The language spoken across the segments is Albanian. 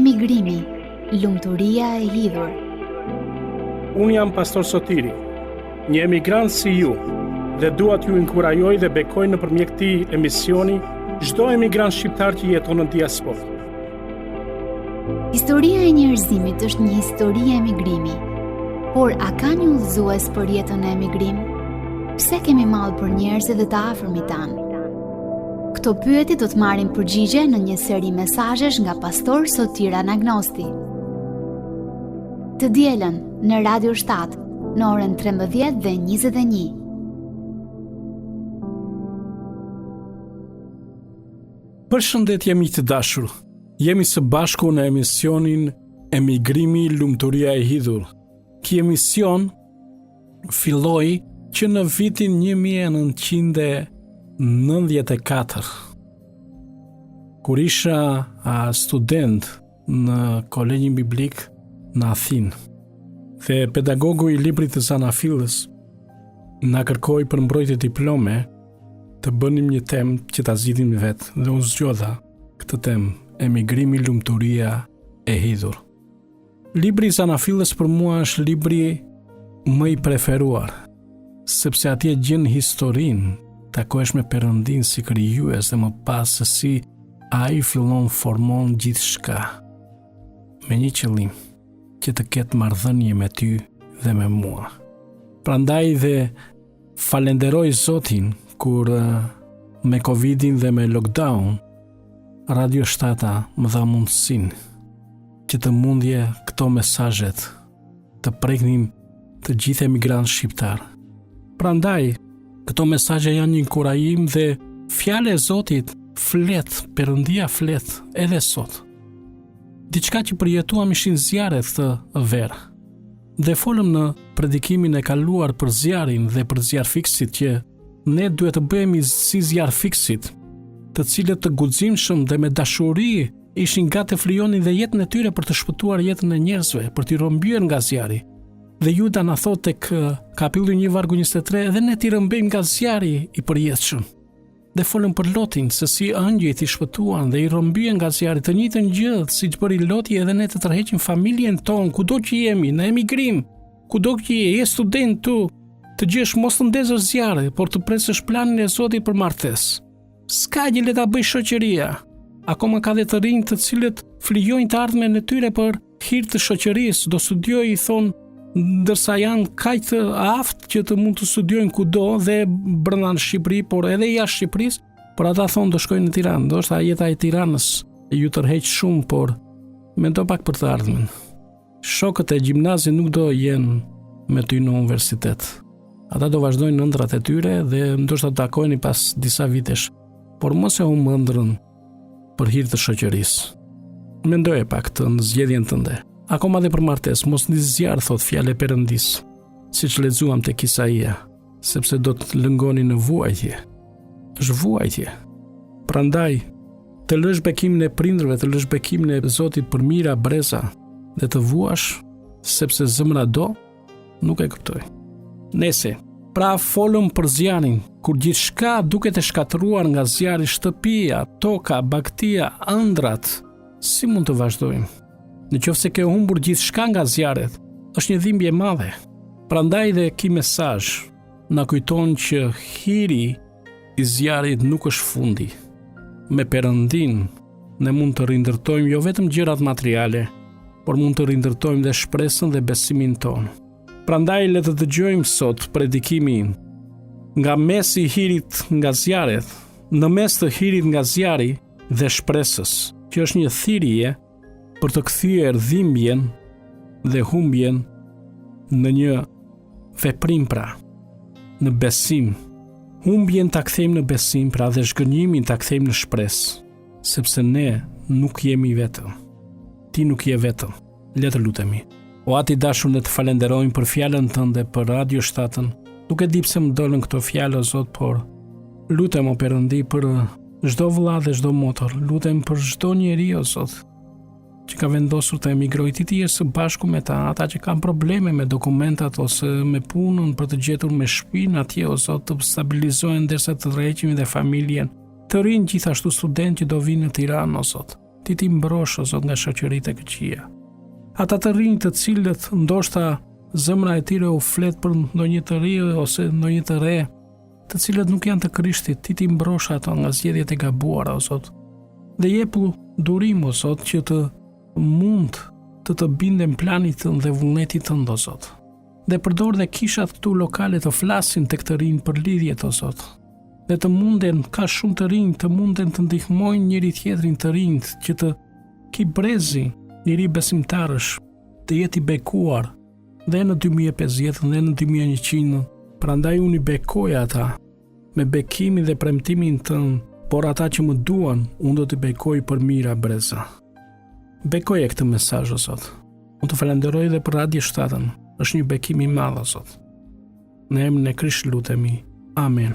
Emigrimi, lumturia e hidhur. Unë jam Pastor Sotiri, një emigrant si ju, dhe dua t'ju inkurajoj dhe bekoj nëpërmjet këtij emisioni çdo emigrant shqiptar që jeton në diasporë. Historia e njerëzimit është një histori emigrimi. Por a ka një udhëzues për jetën në emigrim? Pse kemi mall për njerëzit dhe të afërmit tanë? Këto pyetje do të marrin përgjigje në një seri mesazhesh nga pastor Sotir Anagnosti. Të dielën në Radio 7, në orën 13 dhe 21. Përshëndetje miq të dashur. Jemi së bashku në emisionin Emigrimi Lumturia e Hidhur. Ky emision filloi që në vitin 1994 kur isha a, student në kolegjin biblik në Athinë dhe pedagogu i librit të Zanafillës na kërkoi për mbrojtje diplome të bënim një temë që ta zgjidhnim vetë dhe unë zgjodha këtë temë emigrimi lumturia e hidhur. Libri i Zanafillës për mua është libri më i preferuar, sepse atje gjen historinë, takohesh me Perëndinë si krijues dhe më pas se si ai fillon formon gjithçka me një qëllim që të ketë marrëdhënie me ty dhe me mua. Prandaj dhe falenderoj Zotin kur eh, me Covidin dhe me lockdown Radio 7 më dha mundësinë që të mundje këto mesazhet të preknin të gjithë emigrantët shqiptarë. Prandaj, këto mesazhe janë një inkurajim dhe fjala e Zotit flet, Perëndia flet edhe sot. Diçka që përjetuam ishin zjarret këtë verë. Dhe folëm në predikimin e kaluar për zjarrin dhe për zjarrfikësit që ne duhet të bëhemi si zjarrfikësit, të cilët të guximshëm dhe me dashuri ishin gati të flijonin dhe jetën e tyre për të shpëtuar jetën e njerëzve, për t'i rrëmbyer nga zjarri. Dhe Juda na thotë tek kapitulli 1 vargu 23, edhe ne t'i rrëmbejmë nga zjarri i përjetshëm. Dhe folëm për Lotin, se si engjëjt i shpëtuan dhe i rrëmbyen nga zjarri, të njëjtën gjë siç bëri Loti edhe ne të tërheqim familjen tonë kudo që jemi në emigrim, kudo që je, je student tu, të gjesh mos të ndezësh zjarre, por të presësh planin e Zotit për martesë. S'ka gjë le ta bëjë shoqëria. Akoma ka dhe të rinj të cilët flijojnë të ardhmen e tyre për hir të shoqërisë, do studioj i thonë ndërsa janë kaq të aftë që të mund të studiojnë kudo dhe brenda në Shqipëri, por edhe jashtë Shqipërisë, por ata thonë do shkojnë në Tiranë, ndoshta jeta e Tiranës ju tërheq shumë, por mendo pak për të ardhmen. Shokët e gjimnazit nuk do jenë me ty në universitet. Ata do vazhdojnë ëndrrat e tyre dhe ndoshta do takoheni pas disa vitesh, por mos e humb ëndrrën për hir të shoqërisë. Mendoje pak këtë në zgjedhjen tënde. Akoma dhe për martesë, mos ndiz zjarr, thotë fjala e Perëndisë, siç lexuam tek Isaia, sepse do të lëngoni në vuajtje. Është vuajtje. Prandaj, të lësh bekimin e prindërve, të lësh bekimin e Zotit për mijëra breza dhe të vuash sepse zemra do, nuk e kuptoj. Nejse, pra folëm për zjarrin, kur gjithçka duket e shkatërruar nga zjarri shtëpia, toka, bagëtia, ëndrrat, si mund të vazhdojmë? Në qoftë se ke humbur gjithçka nga zjarret, është një dhimbje e madhe. Prandaj dhe ky mesazh na kujton që hiri i zjarrit nuk është fundi. Me Perëndinë ne mund të rindërtojmë jo vetëm gjërat materiale, por mund të rindërtojmë dhe shpresën dhe besimin tonë. Prandaj le të dëgjojmë sot predikimin nga mesi i hirit nga zjarret, në mes të hirit nga zjarri dhe shpresës, që është një thirrje për të kthyer dhimbjen dhe humbjen në një veprim pra, në besim. Humbjen ta kthejmë në besim pra dhe zhgënjimin ta kthejmë në shpresë, sepse ne nuk jemi vetëm. Ti nuk je vetëm. Le të lutemi. O Atë i dashur, ne të falenderojmë për fjalën tënde për Radio 7-ën. Nuk e di pse më dolën këto fjalë o Zot, por lutem o Perëndi për çdo vëlla dhe çdo motër, lutem për çdo njeri o Zot që ka vendosur të emigrojë ti të jesh së bashku me ta, ata që kanë probleme me dokumentat ose me punën për të gjetur me shpinë atje o Zot të stabilizohen ndërsa të tërheqim dhe familjen. Të rinj gjithashtu studentë që do vinë në Tiranë o Zot. Ti t'i mbrosh, o Zot, nga shoqëritë e këqija. Ata të rinj të cilët ndoshta zemra e tyre u flet për ndonjë të ri ose ndonjë të re, të cilët nuk janë të Krishtit, ti t'i mbrosh ato nga zgjedhjet e gabuara, o Zot. Dhe jepu durim, o Zot, që të mund të të binden planit tënd dhe vullnetit tënd, o Zot. Dhe përdor dhe kishat këtu lokale të flasin tek të rinjtë për lidhjet, o Zot. Dhe të munden, ka shumë të rinj, të munden të ndihmojnë njëri-tjetrin të rinjtë, që të ky brezi i ri besimtarësh, të jetë i bekuar dhe në 2050 dhe në 2100. Prandaj unë i bekoj ata me bekimin dhe premtimin tënd, por ata që më duan, unë do t'i bekoj për mijëra breza. Bekoje këtë mesazh, o Zot. Unë të falenderoj dhe për Radio 7-ën. Është një bekim i madh, o Zot. Në emrin e Krishtit lutemi. Amen.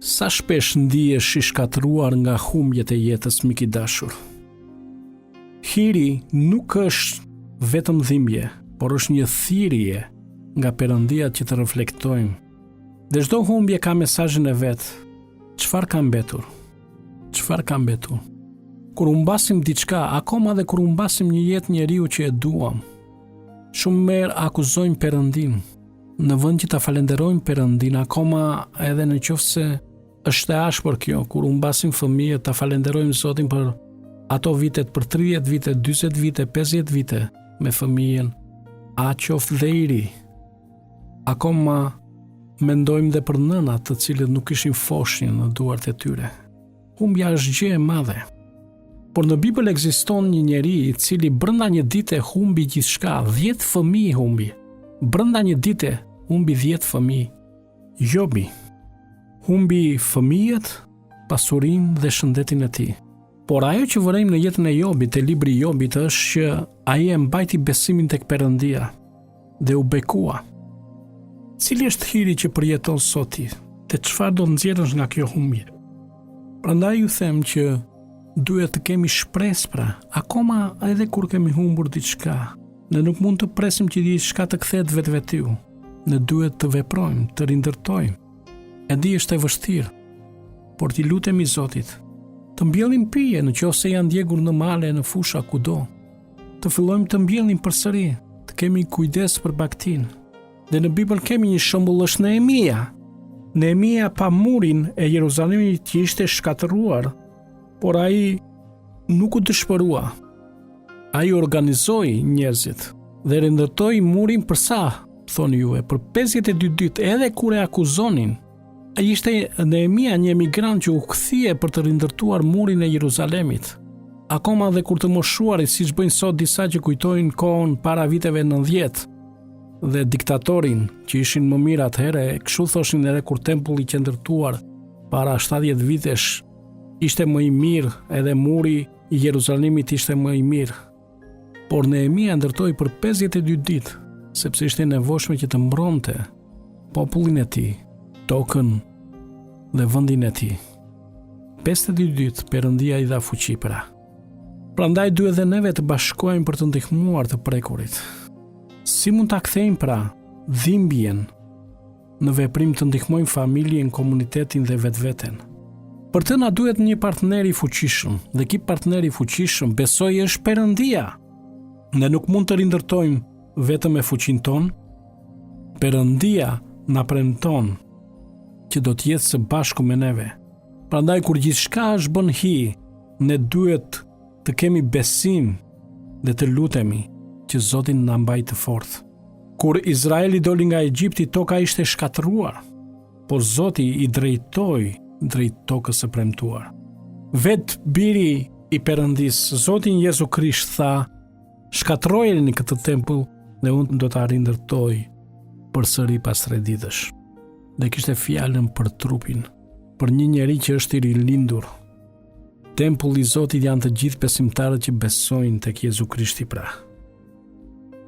Sa shpesh ndihesh i shkatërruar nga humbjet e jetës, mik i dashur. Hiri nuk është vetëm dhimbje, por është një thirrje nga Perëndia që të reflektojmë. Dhe çdo humbje ka mesazhin e vet. Çfarë ka mbetur? Çfarë ka mbetur? Kur humbasim diçka, akoma dhe kur humbasim një jetë njeriu që e duam, shumë herë akuzojmë Perëndinë. Në vend që ta falenderojmë Perëndinë, akoma edhe në qoftë se është e ashpër kjo, kur humbasim fëmijët, ta falenderojmë Zotin për ato vitet, për 30 vite, 40 vite, 50 vite me fëmijën, a qoftë dhe i ri. Akoma mendojmë dhe për nënat të cilët nuk kishin foshnjë në duart e tyre. Humbja është gjë e madhe. Por në Bibël ekziston një njeri i cili brenda një dite humbi gjithçka, 10 fëmijë humbi. Brenda një dite humbi 10 fëmijë. Jobi humbi fëmijët, pasurinë dhe shëndetin e tij. Por ajo që vërejmë në jetën e Jobit, te libri i Jobit është që ai e mbajti besimin tek Perëndia. dhe u bekua. Cili është hiri që përjeton sot ti dhe çfarë do të nxjerrësh nga kjo humbje? Prandaj ju them që duhet të kemi shpresë pra, akoma edhe kur kemi humbur diçka, ne nuk mund të presim që diçka të kthehet vetvetiu. Ne duhet të veprojmë, të rindërtojmë. E di është e vështirë, por t'i lutemi Zotit. Të mbjellim pije në qoftë se janë djegur në male, në fusha, kudo. Të fillojmë të mbjellim përsëri, të kemi kujdes për bagëtinë. Dhe në Bibël kemi një shembull është Nehemia. Nehemia pa murin e Jeruzalemit që ishte shkatërruar, por ai nuk u dëshpërua. Ai organizoi njerëzit dhe rindërtoi murin për sa, thoni juve, për 52 ditë edhe kur e akuzonin. Ai ishte Nehemia një emigrant që u kthye për të rindërtuar murin e Jeruzalemit. Akoma dhe kur të moshuarit, siç bëjnë sot disa që kujtojnë kohën para viteve 90 dhe diktatorin që ishin më mirë atëherë, kështu thoshin edhe kur tempulli qe ndërtuar para 70 vitesh ishte më i mirë, edhe muri i Jeruzalemit ishte më i mirë. Por Nehemia ndërtoi për 52 ditë, sepse ishte e nevojshme që të mbronte popullin e tij, tokën dhe vendin e tij. 52 ditë Perëndia i dha fuqi pra. Prandaj duhet dhe neve të bashkohemi për të ndihmuar të prekurit. Si mund ta kthejmë pra dhimbjen në veprim të ndihmojmë familjen, komunitetin dhe vetveten. Për të na duhet një partner i fuqishëm, dhe ky partner i fuqishëm besoj është Perëndia. Ne nuk mund të rindërtojmë vetëm me fuqinë tonë. Perëndia na premton që do të jetë së bashku me neve. Prandaj kur gjithçka është bën hi, ne duhet të kemi besim dhe të lutemi që Zoti na mbajë të fortë. Kur Izraeli doli nga Egjipti, toka ishte shkatërruar, por Zoti i drejtoi drejt tokës së premtuar. Vetë biri i Perëndisë, Zoti Jezu Krisht tha, shkatërrojeni këtë tempull dhe unë do ta rindërtoj përsëri pas tre ditësh. Dhe kishte fjalën për trupin, për një njeri që është i rilindur. Tempulli i Zotit janë të gjithë besimtarët që besojnë tek Jezu Krishti pra.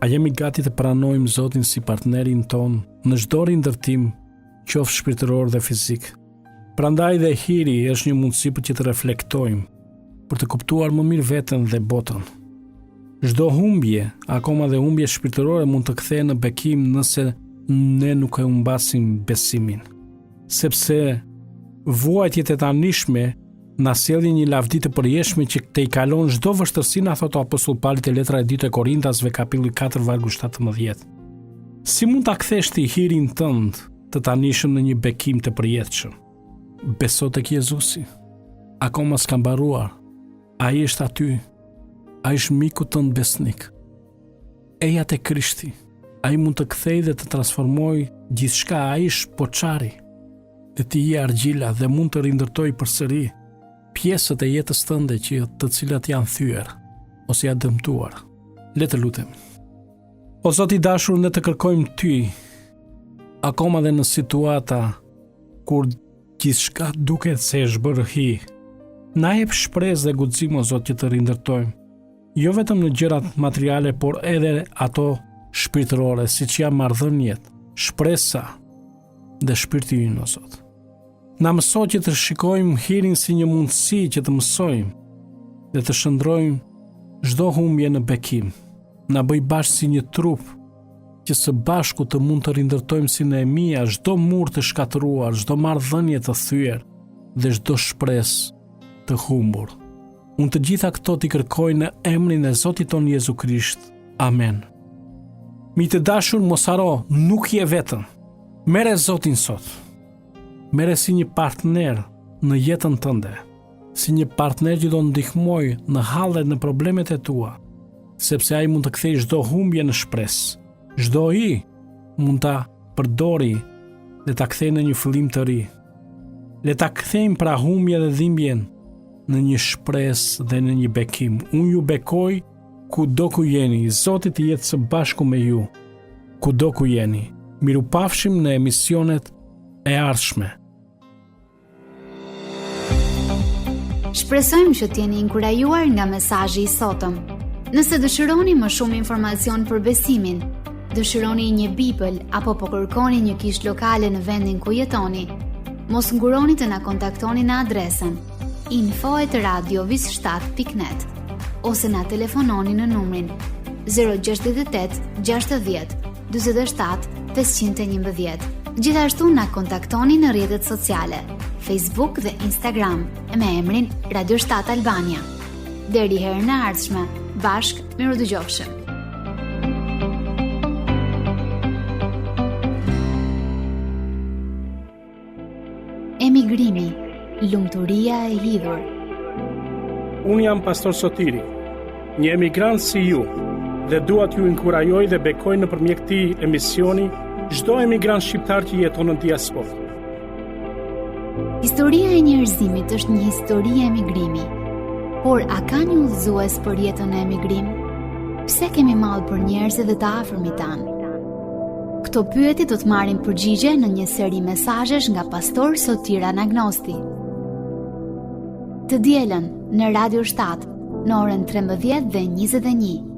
A jemi gati të pranojmë Zotin si partnerin tonë në çdo rindërtim, qoftë shpirtëror dhe fizik? Prandaj dhe hiri është një mundësi për që të reflektojmë, për të kuptuar më mirë veten dhe botën. Çdo humbje, akoma dhe humbje shpirtërore mund të kthehen në bekim nëse ne nuk e humbasim besimin. Sepse vuajtjet e tanishme Na sjellin një lavdi të përjetshme që tejkalon çdo vështirësi, na thotë apostull Pali te letra e dytë e Korintasve kapitulli 4 vargu 17. Si mund ta kthesh ti hirin tënd të tanishëm në një bekim të përjetshëm? Beso tek Jezusi. Akoma s'ka mbaruar. Ai është aty. Ai është miku tënd besnik. Eja te Krishti. Ai mund të kthejë dhe të transformojë gjithçka, ai është poçari. Dhe ti je argjila dhe mund të rindërtojë përsëri pjesët e jetës tënde që të cilat janë thyer ose janë dëmtuar. Le të lutemi. O Zot i dashur, ne të kërkojmë ty akoma dhe në situata kur gjithçka duket se është bërë hi. Na jep shpresë dhe guxim o Zot që të rindërtojmë jo vetëm në gjërat materiale, por edhe ato shpirtërore, siç janë marrëdhëniet, shpresa dhe shpirti ynë, o Zot. Na mëso që të shikojmë hirin si një mundësi që të mësojmë dhe të shndërrojmë çdo humbje në bekim. Na bëj bashkë si një trup që së bashku të mund të rindërtojmë si Nehemia çdo mur të shkatërruar, çdo marrëdhënie të thyer dhe çdo shpresë të humbur. Unë të gjitha këto t'i kërkoj në emrin e Zotit tonë Jezu Krisht. Amen. Miq të dashur, mos harro, nuk je vetëm. Merre Zotin sot. Merre si një partner në jetën tënde, si një partner që do ndihmojë në hallet, në problemet e tua, sepse ai mund të kthejë çdo humbje në shpresë. Çdo hi mund ta përdori dhe ta kthejë në një fillim të ri. Le ta kthejmë pra humbjen dhe dhimbjen në një shpresë dhe në një bekim. Unë ju bekoj kudo ku jeni, Zoti të jetë së bashku me ju, kudo ku jeni. Mirupafshim në emisionet e ardhshme. Shpresojmë që të jeni inkurajuar nga mesazhi i sotëm. Nëse dëshironi më shumë informacion për besimin, dëshironi një Bibël apo po kërkoni një kishë lokale në vendin ku jetoni, mos nguroni të na kontaktoni në adresën info@radiovis7.net ose na telefononi në numrin 068 60 47 511. Gjithashtu na kontaktoni në rrjetet sociale, Facebook dhe Instagram me emrin Radio 7 Albania. Deri herën e ardhshme, bashkë mirudëgjofshim. Emigrimi, lumturia e hidhur. Unë jam Pastor Sotiri, një emigrant si ju, dhe dua t'ju inkurajoj dhe bekoj nëpërmjet këtij emisioni çdo emigrant shqiptar që jeton në diasporë. Historia e njerëzimit është një histori emigrimi. Por a ka një udhëzues për jetën në emigrim? Pse kemi mall për njerëzit dhe të afërmit tanë? Këto pyetje do të marrin përgjigje në një seri mesazhesh nga pastor Sotir Anagnosti. Të dielën në Radio 7, në orën 13 dhe 21.